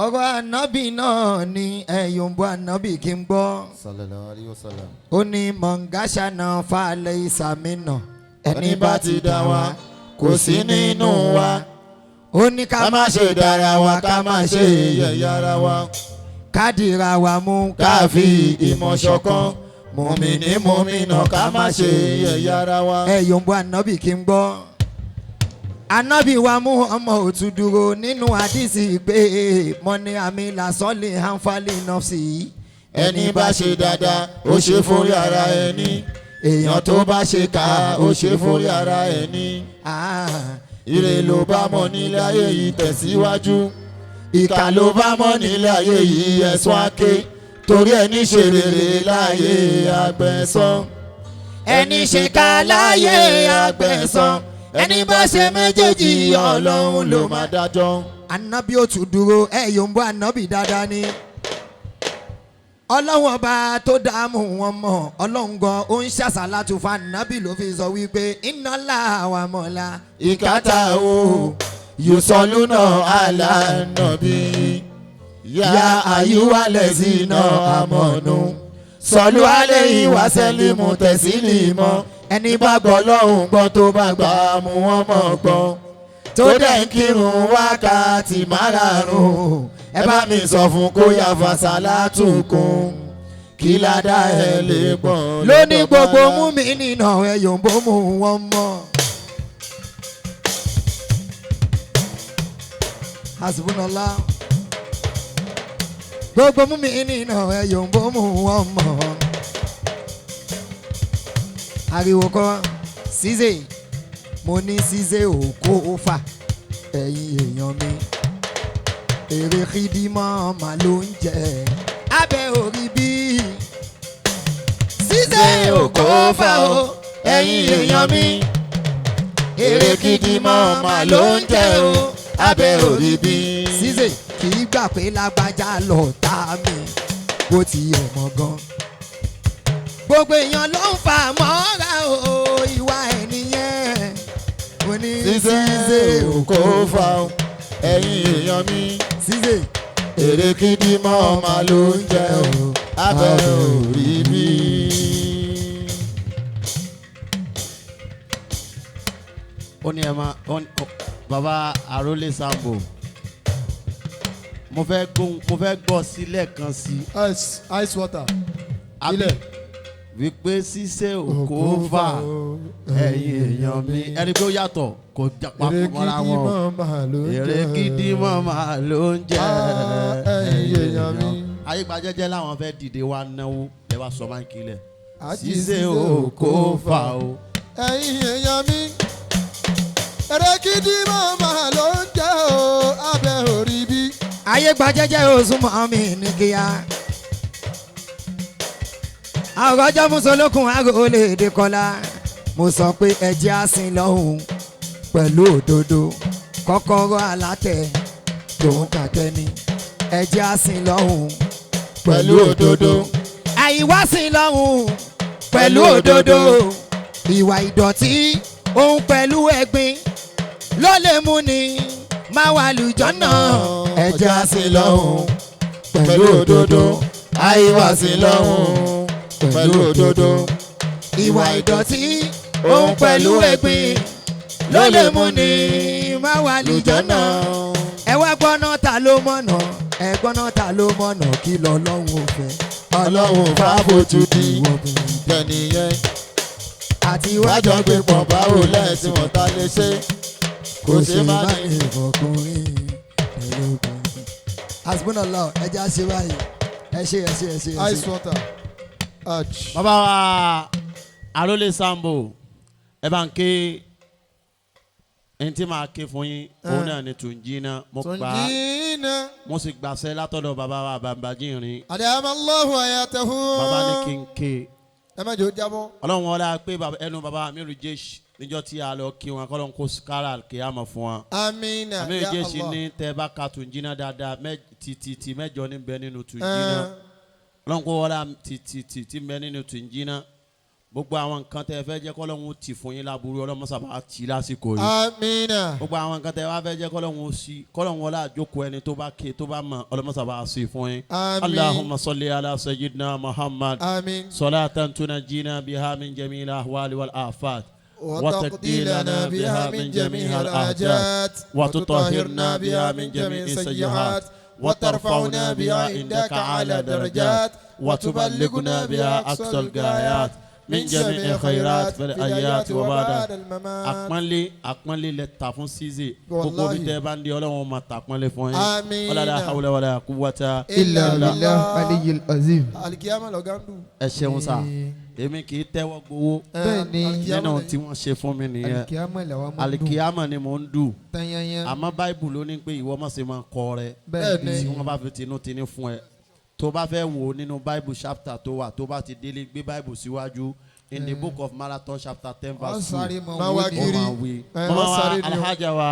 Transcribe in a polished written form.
Ọ̀rọ̀ ànábì náà ni ẹ̀yọ̀nbó ànábì kí n gbọ́. Sallallahu alayhi wa sallam. Ó ní mọ̀ngàṣánà falẹ̀ ìsàmìnà. Ẹni bá ti dá wa kò sí nínú wa. Ó ní ká ká má ṣe dára wa, ká má ṣe yẹ̀yẹ́ ara wa. Ká dìra wa mú. Ká fi ìmọ̀ ṣọ̀kan, mùmíní mùmínà, ká má ṣe yẹ̀yẹ́ ara wa. Ẹ̀yọ̀nbó ànábì kí n gbọ́. Ànábì wa mú ọmọ òtún dúró nínú àdìsí pé mọ́ni àmì làsọ́lì hánfàlì nọ́ọ̀sì. Ẹni bá ṣe dáadáa, ó ṣe fórí ara ẹni. Èèyàn tó bá ṣe kà, ó ṣe fórí ara ẹni. Ire ló bá mọ̀ nílé ayé yìí, tẹ̀síwájú. Ìkà ló bá mọ̀ nílé ayé yìí, ẹ̀sùn àké. Torí ẹni ṣe rere láyé, àgbẹ̀san. Ẹni ṣe ká láyé, àgbẹ̀san. Ẹni bá ṣe méjèèjì, Ọlọ́run ló máa dájọ́. Ànábì ó tún dúró. Ẹ yòǹbó ànábì dáadáa ni. Ọlọ́run ọba tó dààmú wọn mọ̀, Ọlọ́run gan ó ń ṣàṣàlátù fún ànábì, ló fi sọ wípé iná làwọn mọ̀lá ìkàtà o yusọlúnà alànàbí ya àyíwálẹ̀ sínú àmọ̀nù sọlú alẹ́ ìwà sẹ́límù tẹ̀sílímọ́. Ẹni bá gbọ́ lọ́hùn gbọ́, tó bá gbà mú wọn mọ̀ gbọ́, tó dẹ̀ ń kírun wákàtí márààrún, ẹ bá mi sọ fún kó yá fàṣálà kún kí ládàá ẹ lè pọ̀. Lóní gbogbo mú mi nínà, ẹ yòǹbó mú wọn mọ̀. Hasbunallah. Gbogbo mú mi nínà, ẹ yòǹbó mú wọn mọ̀. Ariwo kan ṣíṣe, mo ní ṣíṣe òkó fà. Ẹ̀yin èèyàn mi, èrè xidimọ́ mà ló ń jẹ abẹ́ orí bí ṣíṣe òkó fà o. Ẹ̀yin èèyàn mi, èrè gidi mọ́ mà ló ń jẹ́ o, abẹ́ òrí bí. Ṣíṣe kì í gbà pé lágbájá lọ tá mi bó ti yẹ mọ́ gan. Gbogbo èèyàn ló ń fà mọ́ra o, ìwà ẹ̀ nìyẹn. Mo ní ṣíṣe òkó fà o. Ẹ̀yin èèyàn mi, ṣíṣe èrè gidi mọ́ mà ló ń jẹ́ o, abẹ́ òrí bí. Ó ní ẹ máa ó ní baba Arole Sambo, mo fẹ́ gbóhùn, mo fẹ́ gbọ́ sí lẹ́ẹ̀kan sí. Ice, ice water. Àbí Ilẹ̀. Wípé ṣíṣe òkó fà, ẹ̀yin èèyàn mi, ẹni pé ó yàtọ̀, kò jàpá Èrè mọ́ra gidi wọn. mọ́ màá ló ń jẹ́. Èrè gidi mọ́ máa ló ń jẹ́. Ah, ẹ̀yin èèyàn mi. Ayégbájẹ́jẹ́ làwọn fẹ́ dìde wá náwó, ẹ wá sọ máa ń kílẹ̀. Àti ṣíṣe òkó fà o. Ẹ̀yin èèyàn mi, èrè gidi mọ́ màá ló ń jẹ́ o, abẹ́ orí bí. Ayé gba jẹ́jẹ́, oṣù mọ́ mi ní kíá. Àwọn ọjọ́ musolókun àgọ́ lè dé kọ́lá. Mo sọ pé ẹjẹ́ àsìn lọ́hùn pẹ̀lú òdodo. Kọ́kọ́rọ́ alátẹ̀ tòun kàtẹ́ ni. Ẹjẹ́ àsìn lọ́hùn pẹ̀lú òdodo. Àìwá sìn lọ́hùn pẹ̀lú òdodo. Ìwà ìdọ̀tí òun pẹ̀lú ẹ̀gbin ló lè mú ni máa wà lùjọ́ náà. Ẹjẹ́ àsìn lọ́hùn pẹ̀lú òdodo. Àìwá sí lọ́hùn pẹ̀lú òdodo. Ìwà ìdọ̀tí òun pẹ̀lú ẹ̀gbin ló lè mú ni máa wà lùjọ́ náà. Ẹ wá gbọ́nà, ta ló mọ̀nà? Ẹ gbọ́nà, ta ló mọ̀nà? Kí lọ́lọ́run ò fẹ́? Ọlọ́run fàáfojú di jẹniyẹn. Àti wájọ gbé pọ̀, báwo lẹ́sìn wọn ta lè ṣe? Kò ṣe má ní ìfọkùnrin pẹ̀lú obìnrin. Hasbunallah, ẹ jẹ́ àṣẹ báyìí. Ẹ ṣe, ẹ ṣe, ẹ ṣe, ẹ Ice ṣe. water. Arch. Bàbá wa Arole Sambo, ẹ bá ń ké ẹni tí màá ké fún yín, òun náà ni Tùnjínà. Mo gbà á, Tunjina. mo sì gbàṣẹ látọ̀dọ̀ bàbá wa Bàbájìnrín. Adama Allahu ayatahu. Bàbá ní kí n ké. Ẹ má jẹ́ ó jábọ́. Ọlọ́run wọlé pé ẹnu bàbá Amiru Jesh níjọ́ tí a lọ kí wọn, kọ́lọ́n kó kára kí a mọ̀ fún wọn. Amina. Amiru Ya Jesh Allah. ní tẹ́ bá ka Tùnjínà dáadáa, ti 8 ní bẹ nínú Tùnjínà. Ọlọ́run kó wọlé ti bẹ nínú Tùnjínà. Gbogbo àwọn nǹkan tẹ́ ẹ fẹ́ jẹ́ kọ́lọ́hún tì fún yín láburú, ọlọ́mọsàbà tì lásìkò yìí. Amina. Gbogbo àwọn nǹkan tẹ́ ẹ wá fẹ́ jẹ́ kọ́lọ́hún ó sí, kọ́lọ́hún wọlé àjókòó ẹni tó bá ké tó bá mọ̀, ọlọ́mọsàbà sí fún yín. Àmín. Allahumma salli ala sayyidina Muhammad. Àmín. Salatan tunajjina biha min jami'il ahwali wal afat. وتقضي لنا بها من جميع الحاجات وتطهرنا بها من جميع السيئات وترفعنا بها عندك على درجات وتبلغنا بها أقصى الغايات من جميع الخيرات في الآيات وبعد الممات. Àpọ́nlé, àpọ́nlé lẹ ta fún Ceesay. Gbogbo Wallahi. bí tẹ́ bá ń di, Ọlọ́run máa tàpọ́nlé fún yín. Àmín. Wala hawla wala quwwata إلا بالله علي العظيم. Alikiyama lọgá ń dùn. Ẹ ṣeun sá, èmi kì í tẹ́wọ́ gbowó. Bẹ́ẹ̀ni. Nínú tí wọ́n ṣe fún mi nìyẹn. Alikiyama làwọn mọ̀ dùn. Alikiyama ni mò ń dù. Tanyanya. Àmọ́ Báìbù ló ní pé ìwọ má ṣe máa kọ rẹ Bẹ́ẹ̀ni. tí wọ́n bá fi tinútinú fún ẹ. Tó bá fẹ́ wò ó nínú Báìbù chapter tó wà, tó bá ti délé, gbé Báìbù síwájú in the book of Marathon chapter 10 Wọ́n verse 2. sáré mọ̀ Máa wá wọ́n ní. Ó kiri. máa wí. Ẹ, Mama wọ́n wa sáré ni o. alhaja wa.